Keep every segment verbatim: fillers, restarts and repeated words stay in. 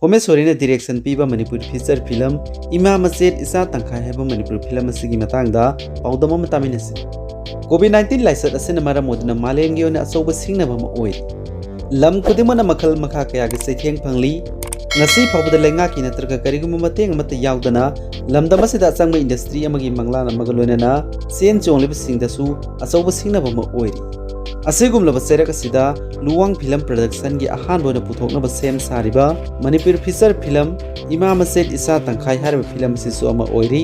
ꯍꯣꯃꯦꯁꯣꯔꯤꯅ direction ꯄꯤꯕ Manipuri feature film ꯏꯃꯥ ꯃꯆꯦꯠ ꯏꯆꯥ ꯇꯪꯈꯥꯏ ꯍꯥꯏꯕ ꯃꯅꯤꯄꯨꯔꯤ ꯐꯤꯂꯝ ꯑꯁꯤꯒꯤ ꯃꯇꯥꯡꯗ ꯄꯥꯎꯗꯝ ꯑꯃ ꯇꯥꯃꯤꯟꯅꯁꯤ꯫ ꯀꯣꯚꯤꯗ ꯅꯥꯏꯟꯇꯤꯟ ꯂꯥꯏꯆꯠ ꯑꯁꯤꯅ ꯃꯔꯝ ꯑꯣꯏꯗꯨꯅ ꯃꯥꯂꯦꯝꯒꯤ ꯑꯣꯏꯅ ꯑꯆꯧꯕ ꯁꯤꯡꯅꯕ ꯑꯃ ꯑꯣꯏꯔꯤ꯫ ꯂꯝ ꯈꯨꯗꯤꯡꯃꯛꯅ ꯃꯈꯜ ꯃꯈꯥ ꯀꯌꯥꯒꯤ ꯆꯩꯊꯦꯡ ꯐꯪꯂꯤ꯫ ꯉꯁꯤ ꯐꯥꯎꯕꯗ ꯂꯩꯉꯥꯛꯀꯤ ꯅꯠꯇ꯭ꯔꯒ ꯀꯔꯤꯒꯨꯝꯕ ꯃꯇꯦꯡ ꯑꯃꯠꯇ ꯌꯥꯎꯗꯅ ꯂꯝꯗꯝ ꯑꯁꯤꯗ ꯑꯆꯪꯕ ꯏꯟꯗꯁꯇ꯭ꯔꯤ ꯑꯃꯒꯤ ꯃꯪꯂꯥꯟ ꯑꯃꯒ ꯂꯣꯏꯅꯅ ꯆꯦꯟ ꯆꯣꯡꯂꯤꯕꯁꯤꯡꯗꯁꯨ ꯑꯆꯧꯕ ꯁꯤꯡꯅꯕ ꯑꯃ ꯑꯣꯏꯔꯤ꯫ ꯑꯁꯤꯒꯨꯝꯂꯕ ꯆꯩꯔꯛ ꯑꯁꯤꯗ ꯂꯨꯋꯥꯡ ꯐꯤꯂꯝ ꯄ꯭ꯔꯗꯛꯁꯟꯒꯤ ꯑꯍꯥꯟꯕ ꯑꯣꯏꯅ ꯄꯨꯊꯣꯛꯅꯕ ꯁꯦꯝ ꯁꯥꯔꯤꯕ ꯃꯅꯤꯄꯨꯔ ꯐꯤꯆꯔ ꯐꯤꯂꯝ ꯏꯃꯥ ꯃꯆꯦꯠ ꯏꯆꯥ ꯇꯪꯈꯥꯏ ꯍꯥꯏꯔꯤꯕ ꯐꯤꯂꯝ ꯑꯁꯤꯁꯨ ꯑꯃ ꯑꯣꯏꯔꯤ꯫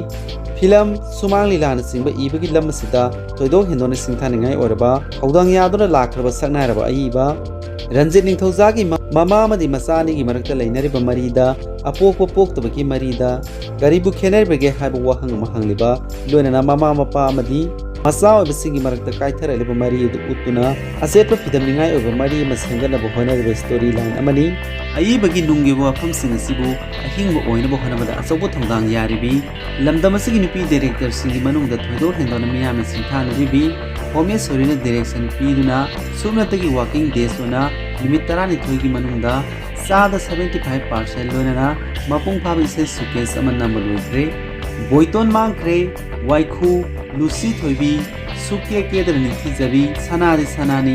ꯐꯤꯂꯝ ꯁꯨꯃꯥꯡ ꯂꯤꯂꯥꯅꯆꯤꯡꯕ ꯏꯕꯒꯤ ꯂꯝ ꯑꯁꯤꯗ ꯊꯣꯏꯗꯣꯛ ꯍꯦꯟꯗꯣꯛꯅ ꯁꯤꯡꯊꯥꯅꯤꯡꯉꯥꯏ ꯑꯣꯏꯔꯕ ꯊꯧꯗꯥꯡ ꯌꯥꯗꯨꯅ ꯂꯥꯛꯈ꯭ꯔꯕ ꯁꯛꯅꯥꯏꯔꯕ ꯑꯏꯕ ꯔꯟꯖꯤꯠ ꯅꯤꯡꯊꯧꯖꯥꯒꯤ ꯃ-, ꯃꯃꯥ ꯑꯃꯗꯤ ꯃꯆꯥ ꯑꯅꯤꯒꯤ ꯃꯔꯛꯇ ꯂꯩꯅꯔꯤꯕ ꯃꯔꯤꯗ, ꯑꯄꯣꯛꯄ ꯄꯣꯛꯇꯕꯒꯤ ꯃꯔꯤꯗ ꯀꯔꯤꯕꯨ ꯈꯦꯠꯅꯔꯤꯕꯒꯦ ꯍꯥꯏꯕ ꯋꯥꯍꯪ ꯑꯃ ꯍꯪꯂꯤꯕ, ꯂꯣꯏꯅꯅ ꯃꯃꯥ ꯃꯄꯥ ꯑꯃꯗꯤ ꯃꯆꯥ ꯑꯣꯏꯕꯁꯤꯡꯒꯤ ꯃꯔꯛꯇ ꯀꯥꯏꯊꯔꯛꯂꯤꯕ ꯃꯔꯤ ꯑꯗꯨ ꯎꯠꯇꯨꯅ ꯑꯆꯦꯠꯄ ꯐꯤꯗꯝꯅꯤꯡꯉꯥꯏ ꯑꯣꯏꯕ ꯃꯔꯤ ꯑꯃ ꯁꯦꯝꯒꯠꯅꯕ ꯍꯣꯠꯅꯔꯤꯕ ꯁ꯭ꯇꯣꯔꯤ ꯂꯥꯏꯟ ꯑꯃꯅꯤ꯫ ꯑꯏꯕꯒꯤ ꯅꯨꯡꯒꯤ ꯑꯣꯏꯕ ꯋꯥꯐꯝꯁꯤꯡ ꯑꯁꯤꯕꯨ ꯑꯍꯤꯡꯕ ꯑꯣꯏꯅꯕ ꯍꯣꯠꯅꯕꯗ ꯑꯆꯧꯕ ꯊꯧꯗꯥꯡ ꯌꯥꯔꯤꯕꯤ ꯂꯝꯗꯝ ꯑꯁꯤꯒꯤ ꯅꯨꯄꯤ ꯗꯥꯏꯔꯦꯛꯇꯔꯁꯤꯡꯒꯤ ꯃꯅꯨꯡꯗ ꯊꯣꯏꯗꯣꯛ ꯍꯦꯟꯗꯣꯛꯅ ꯃꯤꯌꯥꯝꯅ ꯁꯤꯡꯊꯥꯅꯔꯤꯕꯤ ꯍꯣꯃꯦꯁꯣꯔꯤꯅ ꯗꯥꯏꯔꯦꯛꯁꯟ ꯄꯤꯗꯨꯅ ꯁꯨꯞꯅꯇꯒꯤ ꯋꯥꯔꯀꯤꯡ ꯗꯦꯖ ꯑꯣꯏꯅ ꯅꯨꯃꯤꯠ ꯇꯔꯥꯅꯤꯊꯣꯏꯒꯤ ꯃꯅꯨꯡꯗ ꯆꯥꯗ seventy five percent ꯂꯣꯏꯅꯅ ꯃꯄꯨꯡ ꯐꯥꯕ ꯏꯁꯩ ꯁꯨꯀꯦꯁ ꯑꯃ ꯅꯝꯕ ꯂꯣꯏꯈ꯭ꯔꯦ꯫ ꯕꯣꯏꯇꯣꯟ ꯃꯥꯡꯈ꯭ꯔꯦ, ꯋꯥꯏꯈꯨ, ꯂꯨꯁꯤ ꯊꯣꯏꯕꯤ, ꯁꯨꯛꯀꯦ ꯀꯦꯗꯅ ꯅꯤꯡꯊꯤꯖꯕꯤ, ꯁꯅꯥꯗꯤ ꯁꯅꯥꯅꯤ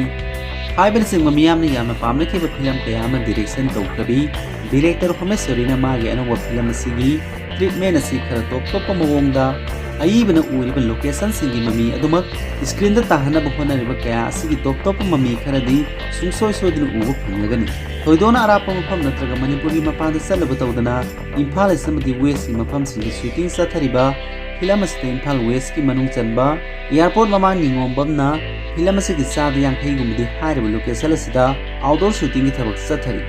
ꯍꯥꯏꯕꯅꯆꯤꯡꯕ ꯃꯤꯌꯥꯝꯅ ꯌꯥꯝꯅ ꯄꯥꯝꯅꯈꯤꯕ ꯐꯤꯂꯝ ꯀꯌꯥ ꯑꯃ ꯗꯤꯔꯦꯛꯁꯟ ꯇꯧꯈ꯭ꯔꯕꯤ ꯗꯤꯔꯦꯛꯇꯔ ꯍꯣꯃꯦꯁꯣꯔꯤꯅ ꯃꯥꯒꯤ ꯑꯅꯧꯕ ꯐꯤꯂꯝ ꯑꯁꯤꯒꯤ ꯇ꯭ꯔꯤꯠꯃꯦꯟ ꯑꯁꯤ ꯈꯔ ꯇꯣꯞ ꯇꯣꯞꯄ ꯃꯑꯣꯡꯗ ꯑꯏꯕꯅ ꯎꯔꯤꯕ ꯂꯣꯀꯦꯁꯟꯁꯤꯡꯒꯤ ꯃꯃꯤ ꯑꯗꯨꯃꯛ ꯁ꯭ꯀ꯭ꯔꯤꯟꯗ ꯇꯥꯍꯟꯅꯕ ꯍꯣꯠꯅꯔꯤꯕ ꯀꯌꯥ ꯑꯁꯤꯒꯤ ꯇꯣꯞ ꯇꯣꯞꯄ ꯃꯃꯤ ꯈꯔꯗꯤ ꯁꯨꯡꯁꯣꯏ ꯁꯣꯏꯗꯅ ꯎꯕ ꯐꯪꯂꯒꯅꯤ꯫ ꯊꯣꯏꯗꯣꯛꯅ ꯑꯔꯥꯞꯄ ꯃꯐꯝ ꯅꯠꯇ꯭ꯔꯒ ꯃꯅꯤꯄꯨꯔꯒꯤ ꯃꯄꯥꯟꯗ ꯆꯠꯂꯨꯕ ꯇꯧꯗꯅ ꯏꯝꯐꯥꯜ ꯏꯁ ꯑꯃꯗꯤ ꯋꯦꯁꯀꯤ ꯃꯐꯝꯁꯤꯡꯗ ꯁꯨꯇꯤꯡ ꯆꯠꯊꯔꯤꯕ ꯐꯤꯂꯝ ꯑꯁꯤꯗ ꯏꯝꯐꯥꯜ ꯋꯦꯁꯀꯤ ꯃꯅꯨꯡ ꯆꯟꯕ ꯑꯦꯌꯥꯔꯄꯣꯔꯠ ꯃꯃꯥꯡ ꯅꯤꯉꯣꯝꯕꯝꯅ ꯐꯤꯂꯝ ꯑꯁꯤꯒꯤ ꯆꯥꯗ ꯌꯥꯡꯈꯩꯒꯨꯝꯕꯗꯤ ꯍꯥꯏꯔꯤꯕ ꯂꯣꯀꯦꯁꯟ ꯑꯁꯤꯗ ꯑꯥꯎꯠꯗꯣꯔ ꯁꯨꯇꯤꯡꯒꯤ ꯊꯕꯛ ꯆꯠꯊꯔꯤ꯫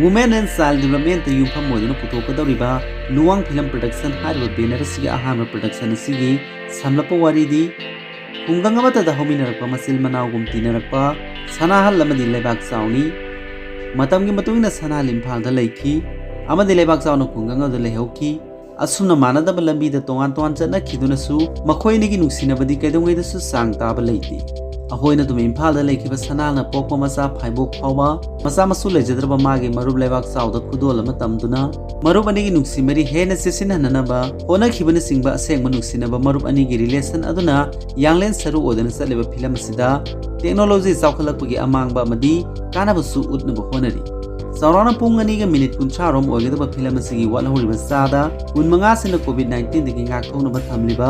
Women and Child Development ꯇ ꯌꯨꯝꯐꯝ ꯑꯣꯏꯗꯨꯅ ꯄꯨꯊꯣꯛꯀꯗꯧꯔꯤꯕ ꯂꯨꯋꯥꯡ ꯐꯤꯂꯝ ꯄ꯭ꯔꯗꯛꯁꯟ ꯍꯥꯏꯔꯤꯕ ꯕꯦꯅꯔ ꯑꯁꯤꯒꯤ ꯑꯍꯥꯟꯕ ꯄ꯭ꯔꯗꯛꯁꯟ ꯑꯁꯤꯒꯤ ꯁꯝꯂꯞꯄ ꯋꯥꯔꯤꯗꯤ ꯈꯨꯡꯒꯪ ꯑꯃꯠꯇꯗ ꯍꯧꯃꯤꯟꯅꯔꯛꯄ ꯃꯆꯤꯜ ꯃꯅꯥꯎꯒꯨꯝ ꯇꯤꯟꯅꯔꯛꯄ ꯁꯅꯥꯍꯜ ꯑꯃꯗꯤ ꯂꯩꯕꯥꯛ ꯆꯥꯎꯅꯤ꯫ ꯃꯇꯝꯒꯤ ꯃꯇꯨꯡ ꯏꯟꯅ ꯁꯅꯥꯍꯜ ꯏꯝꯐꯥꯜꯗ ꯂꯩꯈꯤ ꯑꯃꯗꯤ ꯂꯩꯕꯥꯛ ꯆꯥꯎꯅ ꯈꯨꯡꯒꯪ ꯑꯗꯨꯗ ꯂꯩꯍꯧꯈꯤ꯫ ꯑꯁꯨꯝꯅ ꯃꯥꯟꯅꯗꯕ ꯂꯝꯕꯤꯗ ꯇꯣꯉꯥꯟ ꯇꯣꯉꯥꯟ ꯆꯠꯅꯈꯤꯗꯨꯅꯁꯨ ꯃꯈꯣꯏ ꯑꯅꯤꯒꯤ ꯅꯨꯡꯁꯤꯅꯕꯗꯤ ꯀꯩꯗꯧꯉꯩꯗꯁꯨ ꯆꯥꯡ ꯇꯥꯕ ꯂꯩꯇꯦ꯫ ꯑꯩꯈꯣꯏꯅ ꯑꯗꯨꯝ ꯏꯝꯐꯥꯜꯗ ꯂꯩꯈꯤꯕ ꯁꯅꯥꯅ ꯄꯣꯛꯄ ꯃꯆꯥ ꯐꯥꯏꯕꯣꯛ ꯐꯥꯎꯕ ꯃꯆꯥ ꯃꯁꯨ ꯂꯩꯖꯗ꯭ꯔꯕ ꯃꯥꯒꯤ ꯃꯔꯨꯞ ꯂꯩꯕꯥꯛ ꯆꯥꯎꯗ ꯈꯨꯗꯣꯜ ꯑꯃ ꯇꯝꯗꯨꯅ ꯃꯔꯨꯞ ꯑꯅꯤꯒꯤ ꯅꯨꯡꯁꯤ ꯃꯔꯤ ꯍꯦꯟꯅ ꯆꯦꯠꯁꯤꯟꯍꯟꯅꯅꯕ ꯍꯣꯠꯅꯈꯤꯕꯅꯆꯤꯡꯕ ꯑꯁꯦꯡꯕ ꯅꯨꯡꯁꯤꯅꯕ ꯃꯔꯨꯞ ꯑꯅꯤꯒꯤ ꯔꯤꯂꯦꯁꯟ ꯑꯗꯨꯅ ꯌꯥꯡꯂꯦꯟ ꯁꯔꯨ ꯑꯣꯏꯗꯨꯅ ꯆꯠꯂꯤꯕ ꯐꯤꯂꯝ ꯑꯁꯤꯗ ꯇꯦꯛꯅꯣꯂꯣꯖꯤ ꯆꯥꯎꯈꯠꯂꯛꯄꯒꯤ ꯑꯃꯥꯡꯕ ꯑꯃꯗꯤ ꯀꯥꯟꯅꯕꯁꯨ ꯎꯠꯅꯕ ꯍꯣꯠꯅꯔꯤ꯫ ꯆꯥꯎꯔꯥꯛꯅ ꯄꯨꯡ ꯑꯅꯤꯒ ꯃꯤꯅꯤꯠ ꯀꯨꯟꯊ꯭ꯔꯥ ꯔꯣꯝ ꯑꯣꯏꯒꯗꯕ ꯐꯤꯂꯝ ꯑꯁꯤꯒꯤ ꯋꯥꯠꯍꯧꯔꯤꯕ ꯆꯥꯗ ꯀꯨꯟ ꯃꯉꯥ ꯑꯁꯤꯅ ꯀꯣꯚꯤꯗ ꯅꯥꯏꯟꯇꯤꯟꯗꯒꯤ ꯉꯥꯛꯊꯣꯛꯅꯕ ꯊꯝꯂꯤꯕ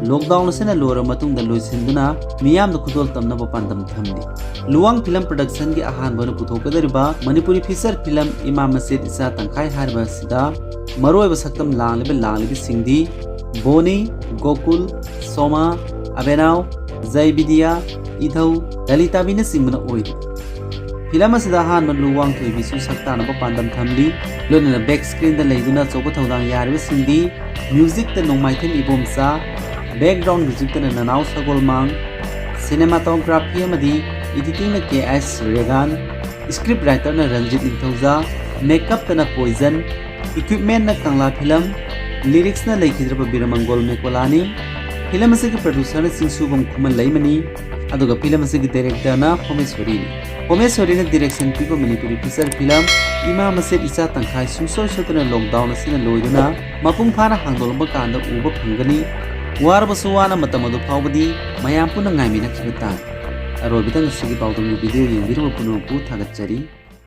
ꯂꯣꯛꯗꯥꯎꯟ ꯑꯁꯤꯅ ꯂꯣꯏꯔꯕ ꯃꯇꯨꯡꯗ ꯂꯣꯏꯁꯤꯟꯗꯨꯅ ꯃꯤꯌꯥꯝꯗ ꯈꯨꯗꯣꯜ ꯇꯝꯅꯕ ꯄꯥꯟꯗꯝ ꯊꯝꯂꯤ꯫ ꯂꯨꯋꯥꯡ ꯐꯤꯂꯝ ꯄ꯭ꯔꯗꯛꯁꯟꯒꯤ ꯑꯍꯥꯟꯕ ꯑꯣꯏꯅ ꯄꯨꯊꯣꯛꯀꯗꯧꯔꯤꯕ ꯃꯅꯤꯄꯨꯔꯤ ꯐꯤꯆꯔ ꯐꯤꯂꯝ ꯏꯃꯥ ꯃꯆꯦꯠ ꯏꯆꯥ ꯇꯪꯈꯥꯏ ꯍꯥꯏꯔꯤꯕ ꯑꯁꯤꯗ ꯃꯔꯨꯑꯣꯏꯕ ꯁꯛꯇꯝ ꯂꯥꯡꯂꯤꯕ ꯂꯥꯡꯂꯤꯕꯁꯤꯡꯗꯤ ꯕꯣꯅꯤ, ꯒꯣꯀꯨꯜ, ꯁꯣꯃꯥ, ꯑꯕꯦꯅꯥꯎ, ꯖꯩꯕꯤꯗ꯭ꯌꯥ, ꯏꯙꯧ, ꯂꯂꯤꯇꯥꯕꯤꯅꯆꯤꯡꯕꯅ ꯑꯣꯏꯔꯤ꯫ ꯐꯤꯂꯝ ꯑꯁꯤꯗ ꯑꯍꯥꯟꯕ ꯂꯨꯋꯥꯡ ꯊꯣꯏꯕꯤꯁꯨ ꯁꯛꯇꯥꯛꯅꯕ ꯄꯥꯟꯗꯝ ꯊꯝꯂꯤ꯫ ꯂꯣꯏꯅꯅ ꯕꯦꯛ ꯁ꯭ꯀ꯭ꯔꯤꯟꯗ ꯂꯩꯗꯨꯅ ꯑꯆꯧꯕ ꯊꯧꯗꯥꯡ ꯌꯥꯔꯤꯕꯁꯤꯡꯗꯤ ꯃ꯭ꯌꯨꯖꯤꯛꯇ ꯅꯣꯡꯃꯥꯏꯊꯦꯝ ꯏꯕꯣꯝꯆꯥ, ꯕꯦꯛꯒ꯭ꯔꯥꯎꯟ ꯃ꯭ꯌꯨꯖꯤꯛꯇꯅ ꯅꯅꯥꯎ ꯁꯒꯣꯜꯃꯥꯡ, ꯁꯤꯅꯦꯃꯥꯇꯣꯒ꯭ꯔꯥꯐꯤ ꯑꯃꯗꯤ ꯏꯗꯤꯇꯤꯡꯅ ꯀꯦ ꯑꯦꯁ ꯔꯦꯒꯥꯟ, ꯁ꯭ꯀ꯭ꯔꯤꯞ ꯔꯥꯏꯇꯔꯅ ꯔꯟꯖꯤꯠ ꯅꯤꯡꯊꯧꯖꯥ, ꯃꯦꯀꯞꯇꯅ ꯄꯣꯏꯖꯟ, ꯏꯀ꯭ꯋꯤꯞꯃꯦꯟꯅ ꯀꯪꯂꯥ ꯐꯤꯂꯝ, ꯂꯤꯔꯤꯛꯁꯅ ꯂꯩꯈꯤꯗ꯭ꯔꯕ ꯕꯤꯔꯃꯪꯒꯣꯜ ꯃꯦꯀꯣꯂꯥꯅꯤ꯫ ꯐꯤꯂꯝ ꯑꯁꯤꯒꯤ ꯄ꯭ꯔꯗ꯭ꯌꯨꯁꯔꯅ ꯆꯤꯡꯁꯨꯕꯝ ꯈꯨꯃꯟ ꯂꯩꯃꯅꯤ, ꯑꯗꯨꯒ ꯐꯤꯂꯝ ꯑꯁꯤꯒꯤ ꯗꯥꯏꯔꯦꯛꯇꯔꯅ ꯍꯣꯃꯦꯁ꯭ꯋꯔꯤꯅꯤ꯫ ꯍꯣꯃꯦꯁ꯭ꯋꯔꯤꯅ ꯗꯤꯔꯦꯛꯁꯟ ꯄꯤꯕ ꯃꯅꯤꯄꯨꯔꯤ ꯐꯤꯆꯔ ꯐꯤꯂꯝ ꯏꯃꯥ ꯃꯆꯦꯠ ꯏꯆꯥ ꯇꯪꯈꯥꯏ ꯁꯨꯡꯁꯣꯏ ꯁꯣꯏꯗꯅ ꯂꯣꯛꯗꯥꯎꯟ ꯑꯁꯤꯅ ꯂꯣꯏꯗꯨꯅ ꯃꯄꯨꯡ ꯐꯥꯅ ꯍꯥꯡꯗꯣꯛꯂꯝꯕ ꯀꯥꯟꯗ ꯎꯕ ꯐꯪꯒꯅꯤ꯫ ꯋꯥꯔꯕꯁꯨ ꯋꯥꯅ ꯃꯇꯝ ꯑꯗꯨ ꯐꯥꯎꯕꯗꯤ ꯃꯌꯥꯝ ꯄꯨꯟꯅ ꯉꯥꯏꯃꯤꯟꯅꯈꯤꯕ ꯇꯥꯏ꯫ ꯑꯔꯣꯏꯕꯗ ꯉꯁꯤꯒꯤ ꯄꯥꯎꯗꯝꯒꯤ ꯚꯤꯗꯤꯑꯣ ꯌꯦꯡꯕꯤꯔꯕ ꯄꯨꯝꯅꯃꯛꯄꯨ ꯊꯥꯒꯠꯆꯔꯤ꯫